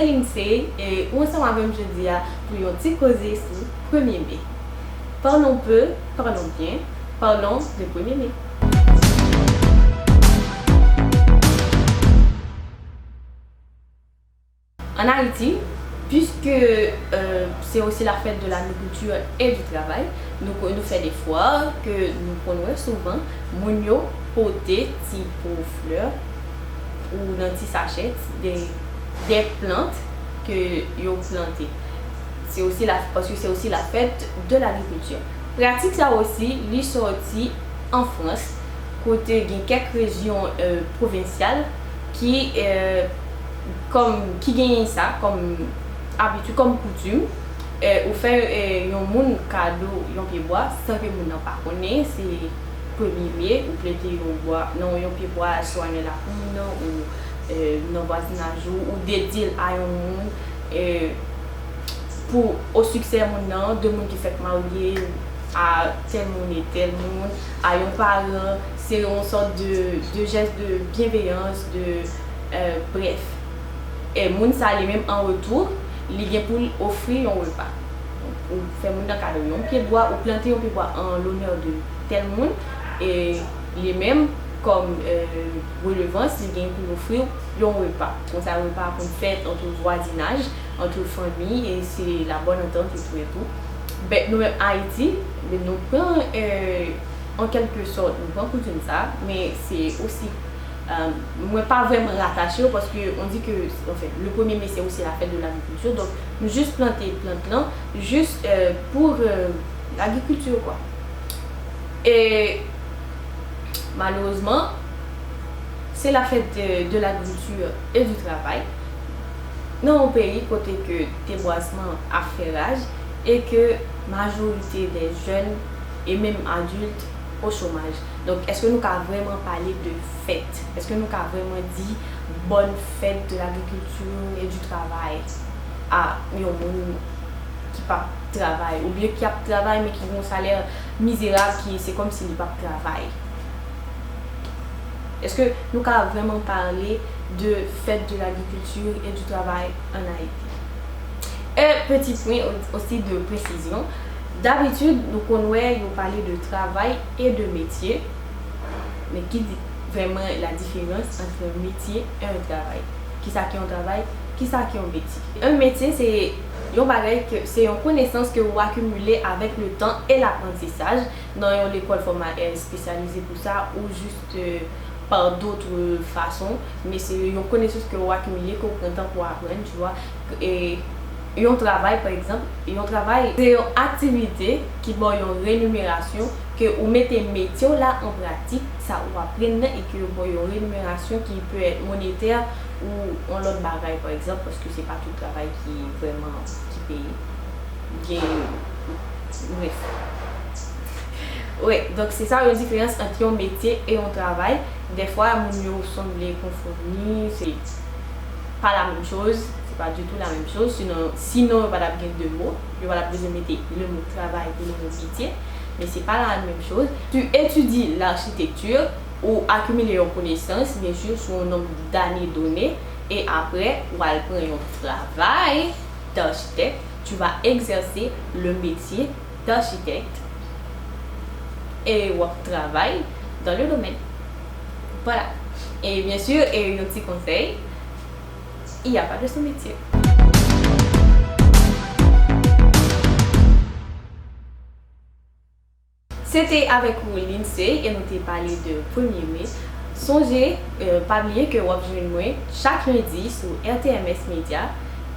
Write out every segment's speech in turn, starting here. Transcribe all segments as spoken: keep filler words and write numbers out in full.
Lindsay, e ou ansanm avè m jodi a pou yon ti koze sou premye me. Parlons peu, parlons bien, parlons de premye me. En Haïti, puisque euh, c'est aussi la fête de l'agriculture et du travail, nou, nou fè defwa ke nou konn wè souvan moun yo pote ti po flè ou nan ti sachè de, de plant ke yo plante. Se osi la, paske se osi la fèt de lagrikilti. Pratik sa osi, li sòti an Frans, kote gen kèk rejyon euh, pwovensyal ki euh, kòm ki genyen sa kòm abitid, kòm koutim, euh, ou fè euh, yon moun kado yon pye bwa san ke moun nan pa konnen se premye me, ou plante yon bwa nan yon pye bwa swa nan lakou moun nan ou euh, nan vwazinaj ou, ou dedye l a yon moun euh, pou o siksè moun nan, de moun ki fèk marye a tèl moun e tèl moun, a yon paran, se yon sòt de, de jès de byenveyans, de euh, brèf. E moun sa li menm an retou, li gen pou l ofri yon repa. Ou fè moun nan kado yon pye bwa, ou plante yon pye bwa an lonè de tèl moun, e li menm kòm euh, redevans, li gen pou l ofri w yon repa. Konsa repa a konn fèt ant vwazinaj, ant fanmi, e se la bonne entente et tout et tout. Ben, nou menm Ayiti, ben, nou pran euh, an kèlke sòt, nou pran koutim sa, men se osi euh, mwen pa vrèman ratache yo paske on di ke anfen, le premye me se osi la fèt de lagrikilti, donk nou jis plante plant lan jis euh, pou euh, lagrikilti kwa. E malerezman, se la fèt de, de lagrikilti e di travay nan yon peyi kote ke debwazman ap fè raj e ke majorite de jèn e menm adilt o chomaj. Donk, èske nou ka vrèman pale de fèt? Èske nou ka vrèman di bonne fête de l'agriculture et du travail a yon moun ki p ap travay oubyen ki ap travay men ki gen yon salè mizerab ki se kòmsi li p ap travay? Èske nou ka vrèman pale de fête de l'agriculture et du travail en Haïti? Un petit point aussi de précision. Dabitid, nou konn wè yo pale de travay e de metye, men ki di vrèman la diferans ant yon metye e yon travay? Kisa ki yon travay? Kisa ki yon metye? Yon metye se yon bagay ke se yon konesans ke ou akimile avèk le tan e laprantisaj nan yon lekòl fòmal e espesyalize pou sa ou jis pa dotre fason, men se yon konesans ke ou akimile, ke ou pran tan pou aprann, tu vois. E yon travay, pa egzanp, yon travay se yon aktivite ki ba w yon renimerasyon ke ou mete metye w la an pratik, sa ou aprann nan e ke yo ba w yon renimerasyon ki pe èt monetè ou yon lòt bagay, pa egzanp, paske se pa tout travay ki vrèman ki peye. Gen, bref. Wi, donk se sa yon diferans ant yon metye e yon travay. Dèfwa, moun yo sanble konfonn li, se pa la menm choz, se pa ditou la menm choz, sinon, sinon yo pa t ap gen de mo, yo pa t ap bezwen mete le mo travay pou le mo metye, men se pa la menm choz. Tu étudies l'architecture, ou akimile yon konesans, byen si, sou yon nonb dane done, e apre, ou al pran yon travay d'architecte, tu vas exercer le métier d'architecte e w ap travay dans le domaine. Voilà. Et bien sûr, et un petit conseil, il n'y a pas de sous-métier. Se te avèk ou Lindsay e nou te pale de premye me. Sonje, euh, pa bliye ke w ap jwenn mwen chak lendi sou R T M S Media.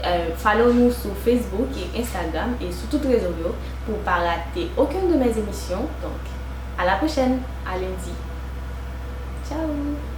Euh, follow nou sou Facebook e Instagram e sou tout rezo yo pou w pa rate aucune de mes émissions. Donc, à la prochaine, à lundi. Ciao!